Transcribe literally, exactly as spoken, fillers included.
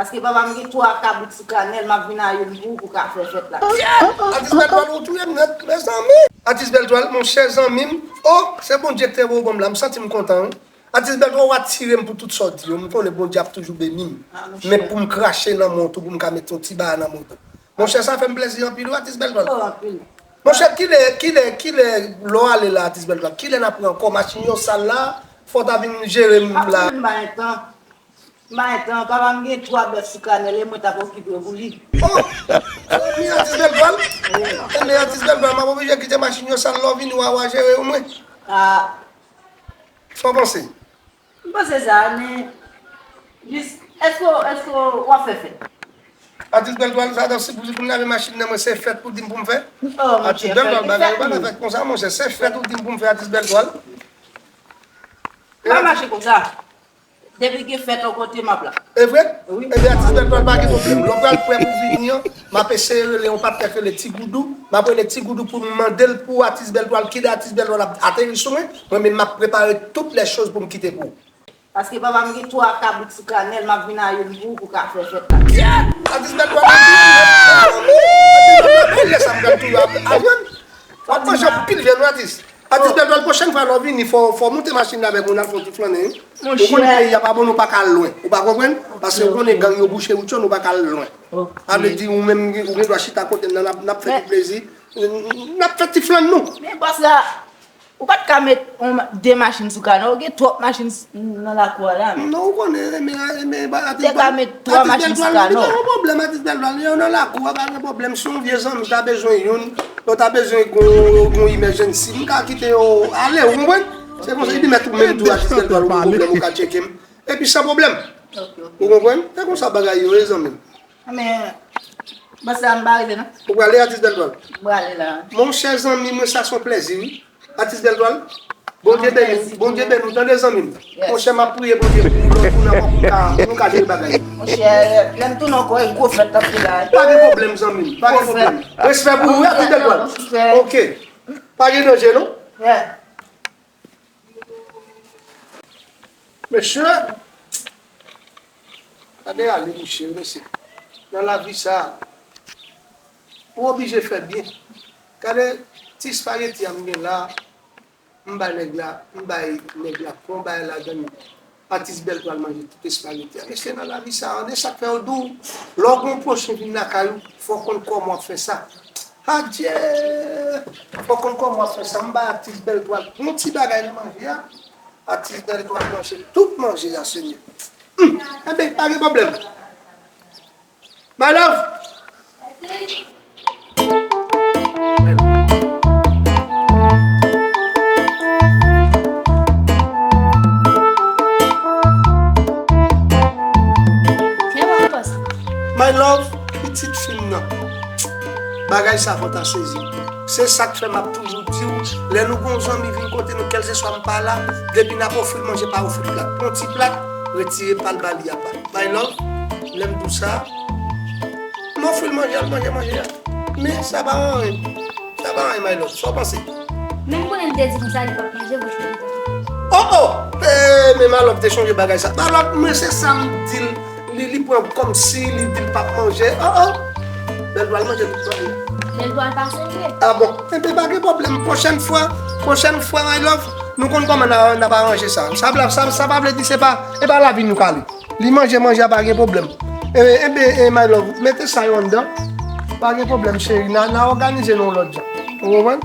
Paske papa m gen twa kabrit sou kanèl, m ap vin a youn pou ou pou ka fè fèt la. Atis Bèl Twal, ou touye m nèt, mezanmi. Atis Bèl Twal, monchè zanmi m. Oh, se Bondye ki te voye w ban m la, m santi m kontan, wi. Atis Bèl Twal, ou atire m pou tout sa w di yo. M konnen Bondye ap toujou beni m. Men pou m krache nan men w tou, pou m ka mete yon ti bagay nan men w tou. Monchè, sa fè m plezi anpil, wi, Atis Bèl Twal. Oh, anpil. Monchè, kilè, kilè, kilè, lè w ale la, Atis Bèl Twal, kilè n ap pran ankò? Machin yo sal la, fò w ta vin jere m la. Anpil, m pa gen tan. M pa gen tan, papa m gen twa bèf sou kanèl, e mwen t ap okipe yo pou li. Oh! Zanmi Atis Bèl Twal? Wi. Enben, Atis Bèl Twal, m ap oblije kite machin yo sal, lè w vini, w a, w a jere yo, mwen. Ah. Sa w panse? M panse sa, men jis, èske, èske w ap fè fèt? Atis Bèl Twal, sa, si pou, pou m lave machin nan, mwen, se fèt pou di m pou m fè? Oh, monchè, Atis Bèl Twal, bagay yo pa ka fèt konsa, monchè, se fèt ou di m pou m fè, Atis Bèl Twal. Pa mache konsa. Depi gen fèt yon kote, m ap la. E vre? Wi. Ebyen, Atis Bèl Twal pa gen pwoblèm. Lè w pral prè pou vini an, m ap eseye rele yon patnè k rele Ti Goudou. M ap rele Ti Goudou pou m mande l pou Atis Bèl Twal, kilè Atis Bèl Twal ap ateri sou mwen. Mwen menm, m ap prepare tout lè choz pou m kite pou ou. Paske papa m gen twa kabrit sou kanèl, m ap vin a youn pou ou pou ka fè fèt la. Kèt! Atis Bèl Twal ap vini. Atis Bèl Twal, lè sa m pral touye w a, a jwenn. W ap manje anpil vyann, wi, Atis. Atis Bèl Twal, pwochèn fwa lè w vini, fò, fò w moute machin nan avèk mwen, n al fè yon ti flannen, wi. Ou konnen peyi a pa bon, nou pa ka al lwen. Ou pa konprann? Paske ou konnen gang yo bouche wout yo, nou pa ka al lwen. Sa vle di, ou menm, ou gen dwa chita kote m nan, n ap, n ap fè ti plezi. N ap fè ti flann nou. Men bòs la, ou pa t ka met yon ma-, de machin sou kanèl, ou gen twòp machin s-, nan lakou a la, men. Non, ou konnen, men, men, ba, Atis Bèl Twal, li pa gen pwoblèm, Atis Bèl Twal, yo nan lakou a, pa gen pwoblèm, si yon vye zanmi ta bezwen youn, lè w ta bezwen gon, gon emergency, m ka kite yo ale, ou konprann? Se konsa, epi mèt ou menm tou, Atis Bèl Twal, ou gen pwoblèm, ou ka tcheke m. Epi san pwoblèm. Ou konprann? Se konsa bagay yo ye, zanmi m. Men, bòs la, m pa rive, non. Ou prale, Atis Bèl Twal? M prale la. Monchè zanmi mwen, sa se yon plèzi, wi. Atis Bèl Twal, Bondye beni w, Bondye beni w, tande zanmi m. Monchè, m ap priye Bondye pou ou, lè w tounen ankò pou nou ka, pou nou ka jere bagay yo. Monchè, lè m tounen ankò, e gwo fèt n ap fè la. Pa gen pwoblèm, zanmi m, pa gen pwoblèm. Respè pou ou, wi, Atis Bèl Twal. Ok. Pa gen danje, non? Mesye, gade ale, mesye, mesye. Nan lavi sa, ou oblije fè byen. Gade ti espageti a m gen la, m bay nèg la, m bay nèg la, pran bagay ladann, Atis Bèl Twal manje tout espageti a. Mesye, nan lavi sa, an, e sa k fè yo di w, lè w gen yon pwochen vin lakay ou, fò w konn kòman w ap fè sa. Adye! Fò w konn kòman w ap fè sa. M bay Atis Bèl Twal yon ti bagay nan manje a. Atis Bèl Twal manje tout manje a, Senyè. Hmm, enben, pa gen pwoblèm. My love! My love, pitit fi m nan. Bagay sa fò ta sezi. Se sa k fè m ap toujou di w, lè nou gon zanmi vin kote nou, kèlseswa m pa la, depi n ap ofri l manje, pa ofri l plat. Pran ti plat, retire pa l ba li apa. My love, lè m di w sa, m ofri l manje, al manje manje a. Men sa pa anyen. Sa pa anyen, my love. Sa w panse? Men m konnen m te di konsa li p ap manje, mwen te di. Oh, oh! Eh, men my love te chonje bagay sa. My love, mwen se sa m di l. Li, li pran kòmsi li di l p ap manje. Oh, oh! Bèl Twal manje tout manje. Bèl Twal pa serye. Ah bon? Enben, pa gen pwoblèm. Pwochèn fwa, pwochèn fwa, my love, nou konn kòman n a, n ap aranje sa. Sa, sa, sa pa vle di se pa, e pa lavi nou k ale. Li manje manje a, pa gen pwoblèm. E, enben, e, my love, mete sa yo anndan. Pa gen pwoblèm, cheri. N a, n a òganize nou yon lòt jan. Ou konprann?